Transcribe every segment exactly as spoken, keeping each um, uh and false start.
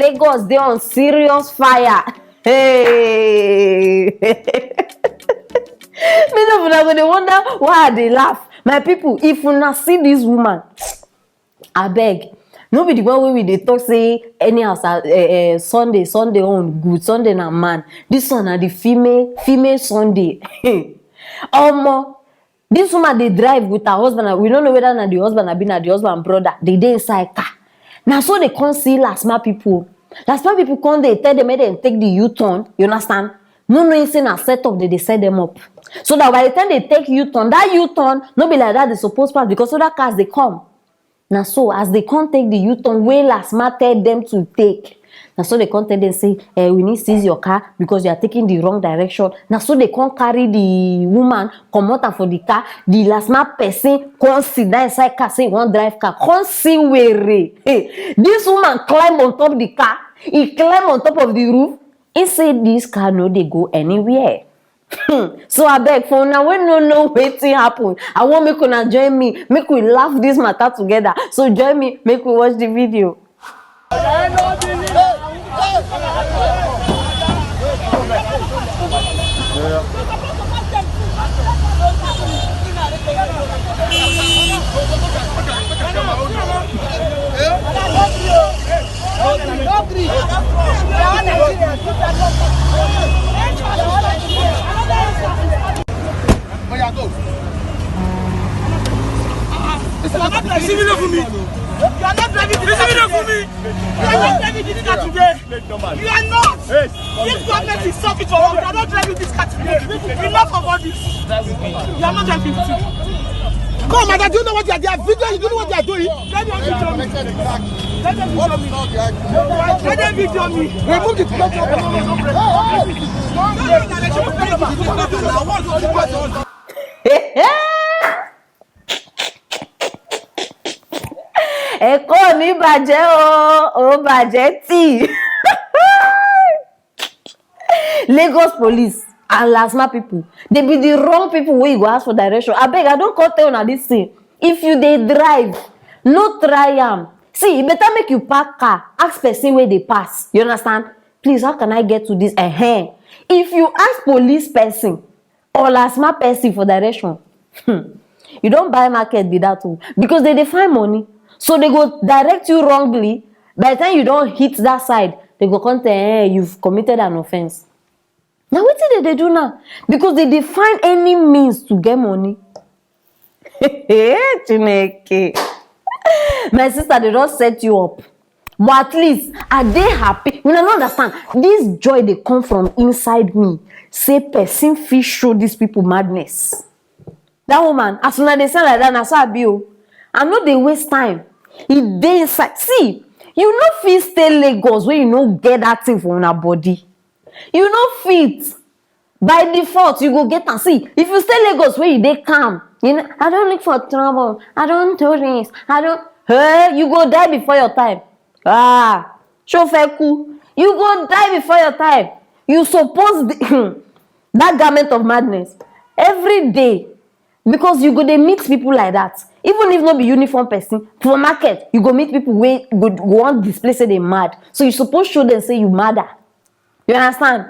Lagos dey on serious fire. Hey. Many of una go dey wonder why I dey laugh. My people, if una see this woman, abeg, no be the one wey we dey talk say anyhow, uh, uh, Sunday, Sunday own good, Sunday na man. This one na the female, female Sunday. Omo, this woman dey drive with her husband, and we no know whether na the husband abi na the husband brother. They dey inside car. Na so they come see LASTMA people. LASTMA people come dey tell them make dem take the U-turn. You understand? No knowing say na set up they dey set them up. So that by the time they take U-turn, that U-turn no be like that they suppose pass because other cars dey come. Na so as they come take the U-turn wey LASTMA tell them to take, na so they come tell them say, eh, we need seize your car because you are taking the wrong direction. Na so they come carry the woman comot am for the car. The LASTMA person come sit down inside car say he wan drive car. Come see were. Hey, this woman climb on top the car. He climb on top of the roof. He say this car no dey go anywhere. So abeg, for una wey no know wetin happen, I wan make una join me, make we laugh this matter together. So join me, make we watch the video. You are not driving this car today. You are not. This government is suffering for us. You are not driving this car today. Enough of all this. You are not driving. Come, madam, do you know what you are doing? Video, you do know what you are doing? Let them video me. Let them video me. Let them video me. Remove the picture. Èkó ò ní bàjẹ́ o, ò bàjẹ́ tì. Lagos police and LASTMA people, they be the wrong people wey you go ask for direction. Abeg, I don come tell una this thing. If you dey drive, no try am. See, e better make you park car, ask person wey dey pass. You understand? Please, how can I get to this? Ehen. If you ask police person or LASTMA person for direction, hmm, you don buy market be that o, because they dey find money. So they go direct you wrongly. By the time you don hit that side, they go come tell, eh, you've committed an offense. Na wetin they dey do now, because they dey find any means to get money. Chineke. My sister, they don set you up. But at least I dey happy. Una no understand. This joy dey come from inside me. Say person fit show these people madness. That woman, as una dey send like that, na so I be o. I no dey waste time. E dey inside. See, you no fit stay Lagos wey you no get that thing for una body. You no fit. By default, you go get am. See, if you stay Lagos wey you dey calm, you know, I don look for trouble, I don do this, I don, hey, you go die before your time. Ah, ṣó fẹ́ kú. You go die before your time. You suppose the, that garment of madness every day, because you go dey meet people like that. Even if no be uniform person, for market, you go meet people wey go, go wan display say they mad. So you suppose show them say you madder. You understand?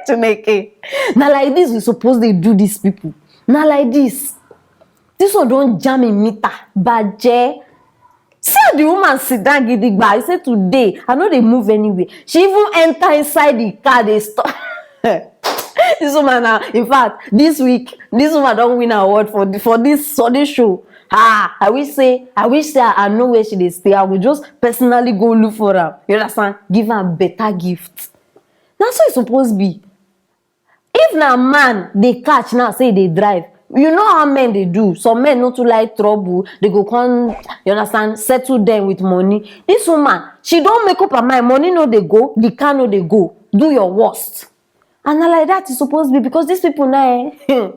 Chineke. Na like this we suppose dey do these people. Na like this. This one don jam im meter. Baje. See how the woman sit down gidigba. I say today, I no dey move anywhere. She even enter inside the car, dey stop. This woman now, in fact, this week, this woman don win award for the, for this, for this show. Ah, I wish say, I wish say I know where she dey stay. I go just personally go look for am. You understand? Give am better gift. Na so e suppose be. If na man dey catch now, say e dey drive, you know how men dey do. Some men no too like trouble. They go come, you understand, settle them with money. This woman, she don make up her mind. Money no dey go, the car no dey go. Do your worst. And na like that e suppose be, because these people now, eh,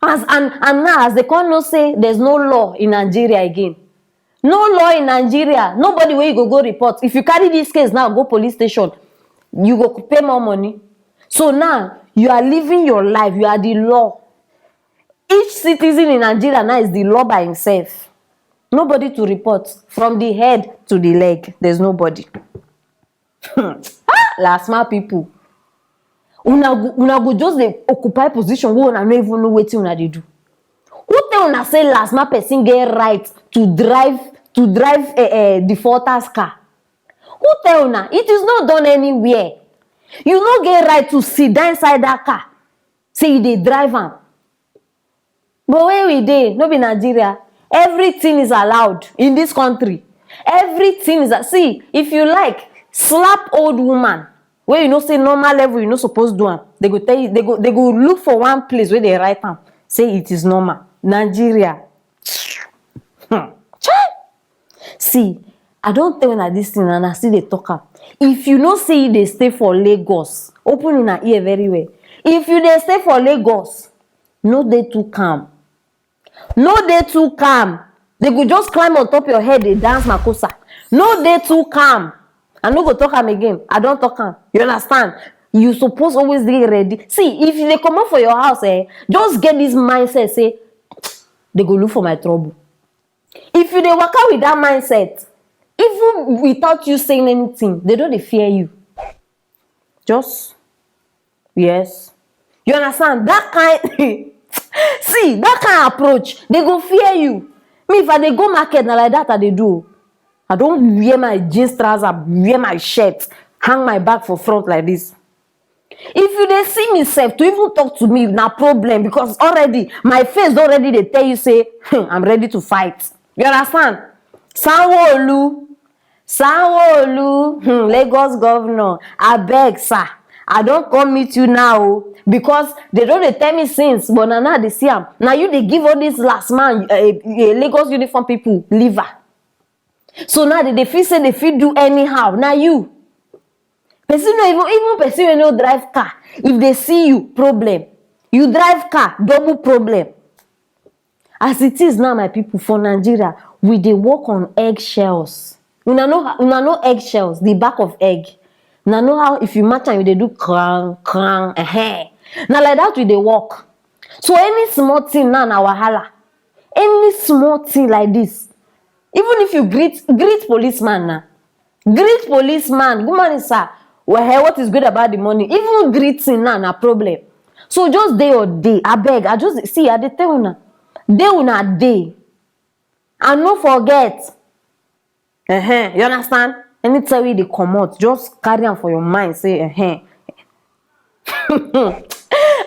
as, and, and now as they come know say there's no law in Nigeria again. No law in Nigeria. Nobody wey you go go report. If you carry this case now, go police station, you go pay more money. So now, you are living your life. You are the law. Each citizen in Nigeria now is the law by himself. Nobody to report from the head to the leg. There's nobody. Last man people, una go una go just dey occupy position wey una no even know wetin una dey do. Who tell una say last man person get right to drive to drive eh, eh, defaulters car? Who tell una? It is not done anywhere. You no get right to sit down inside that car say you dey drive am. But where we dey, no be Nigeria. Everything is allowed in this country. Everything is a- see, if you like, slap old woman where you know say normal level you no suppose do am. They go tell you, they go they go look for one place where they write am say it is normal. Nigeria. Hmm. Chai! See, I don tell una this thing and I still dey talk am. If you know say you dey stay for Lagos, open una ear very well. If you dey stay for Lagos, no dey too calm. No dey too calm. They go just climb on top your head, dey dance makosa. No dey too calm. I no go talk am again. I don talk am. You understand? You suppose always dey ready. See, if you dey comot for your house, eh, just get this mindset say they go look for my trouble. If you dey waka with that mindset, even without you saying anything, they don dey fear you. Just yes, you understand that kind. See that kind approach, they go fear you. Me, if I dey go market, na like that I dey do. I don wear my jeans trouser, wear my shirt, hang my bag for front like this. If you dey see me sef to even talk to me na problem, because already my face don already dey tell you say, hmm, I'm ready to fight. You understand? Sanwo-Olu, Sanwo-Olu, hmm, Lagos governor, abeg sir, I don come meet you now o, because they don dey tell me since, but na now I dey see am. Na you dey give all these last man, eh, eh, Lagos uniform people liver. So now they dey feel say they fit do anyhow. Na you. Person no even even person wey no drive car, if they see you, problem. You drive car, double problem. As it is now, my people, for Nigeria, we dey walk on eggshells. Una know una know eggshells, the back of egg. Una know how if you match am, you dey do clang clang. Ehen. Na like that we dey walk. So any small thing now na wahala. Any small thing like this, even if you greet greet policeman na, greet policeman, good morning sir, well, hey, what is good about the morning? Even greeting now na problem. So just dey your day, abeg. I just see, I dey tell una, dey una day. And no forget, uh-huh, you understand? Anytime wey you dey comot, just carry am for your mind say, uh-huh.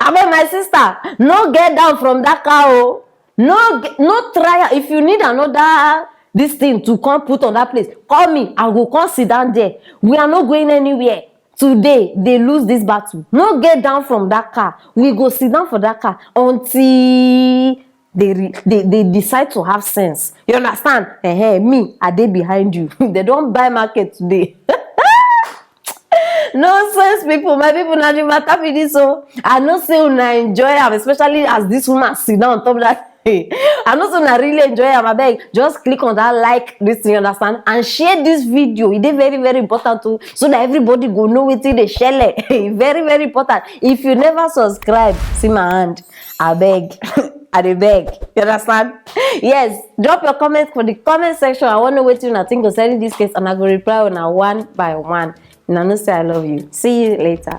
Abeg, my sister, no get down from that car o. No ge- no try am. If you need another this thing to come put on that place, call me. I go come sit down there. We are not going anywhere. Today they lose this battle. No get down from that car. We go sit down for that car until they re- they, they decide to have sense. You understand? Eh, me, I dey behind you. They don buy market today. Nonsense people, my people, na the matter be this o. I know say una enjoy am, especially as this woman sit down on top that. I know say una really enjoy am. Abeg, just click on that like, this thing, you understand, and share this video. E dey very very important too, so that everybody go know wetin dey shele. Very very important. If you never subscribe, see my hand. Abeg, I dey beg. You understand? Yes. Drop your comment for the comment section. I wan know wetin una think concerning this case, and I go reply una one by one. Una know say I love you. See you later.